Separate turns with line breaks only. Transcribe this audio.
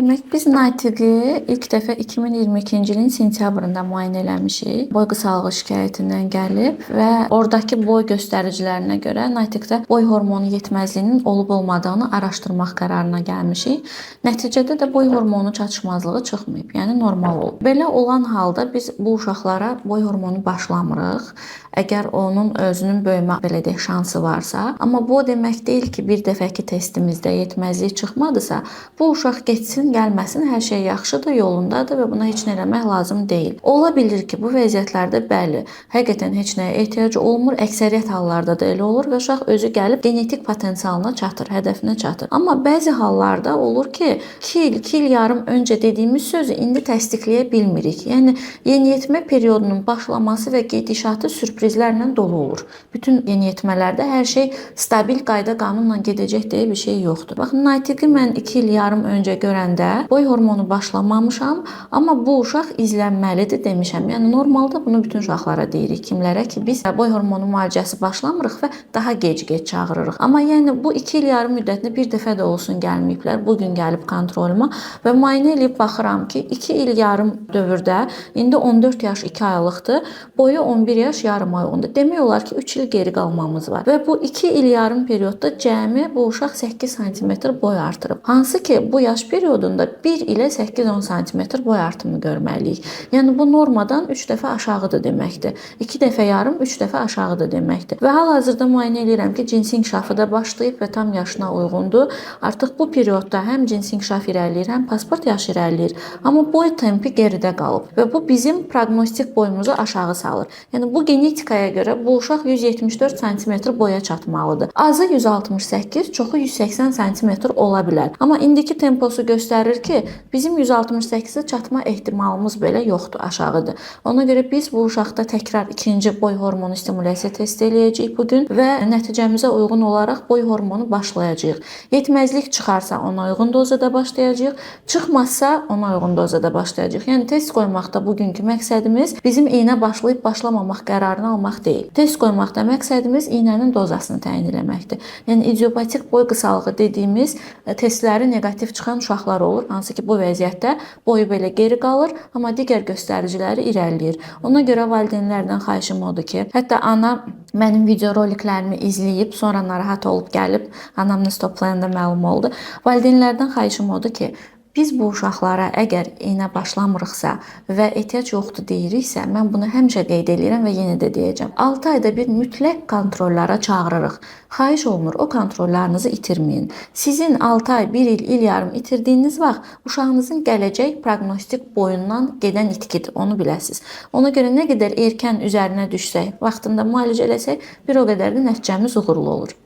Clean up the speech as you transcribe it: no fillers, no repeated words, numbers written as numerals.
Demək, biz Natiqi ilk dəfə 2022-ci ilin sentyabrında müayinə eləmişik. Boy qısalığı şikayətindən gəlib və oradakı boy göstəricilərinə görə Natiqdə boy hormonu yetməzliyinin olub-olmadığını araşdırmaq qərarına gəlmişik. Nəticədə də boy hormonu çatışmazlığı çıxmayıb, yəni normal olub. Belə olan halda biz bu uşaqlara boy hormonu başlamırıq. Əgər onun özünün böyümə, belə deyək, şansı varsa, amma bu o demək deyil ki, bir dəfəki testimizdə yetməzlik çıxmadısa, bu uşaq getsin, gəlməsin, hər şey yaxşıdır, yolundadır və buna heç nə eləmək lazım deyil. Ola bilir ki, bu vəziyyətlərdə bəli, həqiqətən heç nəyə ehtiyac olmur. Əksəriyyət hallarda da elə olur və uşaq özü gəlib genetik potensialına çatır, hədəfinə çatır. Amma bəzi hallarda olur ki, 2 il, 2 il yarım öncə dediyimiz sözü indi təsdiqləyə bilmirik. Yəni yeniyetmə periodunun başlaması və gedişatı sürprizlərlə dolu olur. Bütün yeniyetmələrdə hər şey stabil qayda qanunla gedəcək deyə bir şey yoxdur. Baxın, Natiqi mən 2 il yarım öncə görəndə boy hormonu başlamamışam, amma bu uşaq izlənməlidir demişəm. Yəni normalda bunu bütün uşaqlara deyirik, kimlərə ki, biz boy hormonu müalicəsi başlamırıq və daha gec-gec çağırırıq. Amma yəni bu 2 il yarım müddətində bir dəfə də olsun gəlməyiblər. Bu gün gəlib kontroluma və müayinə eləyib baxıram ki, 2 il yarım dövrdə indi 14 yaş 2 aylıqdır, boyu 11 yaş yarım ay oldu. Demək olar ki, 3 il geri qalmamız var. Və bu 2 il yarım periodda cəmi bu uşaq 8 sm boy artırıb. Hansı ki, bu yaş periodunda 1 ilə 8-10 sm boy artımı görməliyik. Yəni bu normadan 3 dəfə aşağıdır deməkdir. 2 dəfə yarım, 3 dəfə aşağıdır deməkdir. Və hal-hazırda müayinə eləyirəm ki, cinsi inkişafı da başlayıb və tam yaşına uyğundur. Artıq bu periodda həm cinsi inkişaf irəliləyir, həm pasport yaşı irəliləyir. Amma boy tempi geridə qalıb və bu bizim proqnostik boyumuzu aşağı salır. Yəni bu genetikaya görə bu uşaq 174 sm boya çatmalıdır. Azı 168, çoxu 180 sm ola bilər. Amma indiki temposu göstərir ki, bizim 168-ə çatma ehtimalımız belə yoxdur, aşağıdır. Ona görə biz bu uşaqda təkrar ikinci boy hormonu stimulyasiya testi eləyəcəyik bu gün və nəticəmizə uyğun olaraq boy hormonu başlayacağıq. Yetməzlik çıxarsa ona uyğun dozada başlayacağıq, çıxmazsa ona uyğun dozada başlayacağıq. Yəni test qoymaqda bugünkü məqsədimiz bizim iynə başlayıb başlamamaq qərarını almaq deyil. Test qoymaqda məqsədimiz iynənin dozasını təyin eləməkdir. Yəni idiopatik boy qısalığı dediyimiz testləri neqativ çıxan uşaqlar olur, hansı ki bu vəziyyətdə boyu belə geri qalır, amma digər göstəriciləri irəliləyir. Ona görə valideynlərdən xahişim odur ki, hətta ana mənim video roliklərimi izləyib, sonra narahat olub gəlib, anamnez toplayanda məlum oldu. Valideynlərdən xahişim odur ki, biz bu uşaqlara əgər iynə başlamırıqsa və ehtiyac yoxdur deyiriksə, mən bunu həmişə qeyd eləyirəm və yenə də deyəcəm. 6 ayda bir mütləq kontrollara çağırırıq. Xahiş olunur, o kontrollarınızı itirməyin. Sizin 6 ay, 1 il, il yarım itirdiyiniz vaxt uşağınızın gələcək proqnostik boyundan gedən itkidir, onu biləsiniz. Ona görə nə qədər erkən üzərinə düşsək, vaxtında müalicə eləsək, bir o qədər də nəticəmiz uğurlu olur.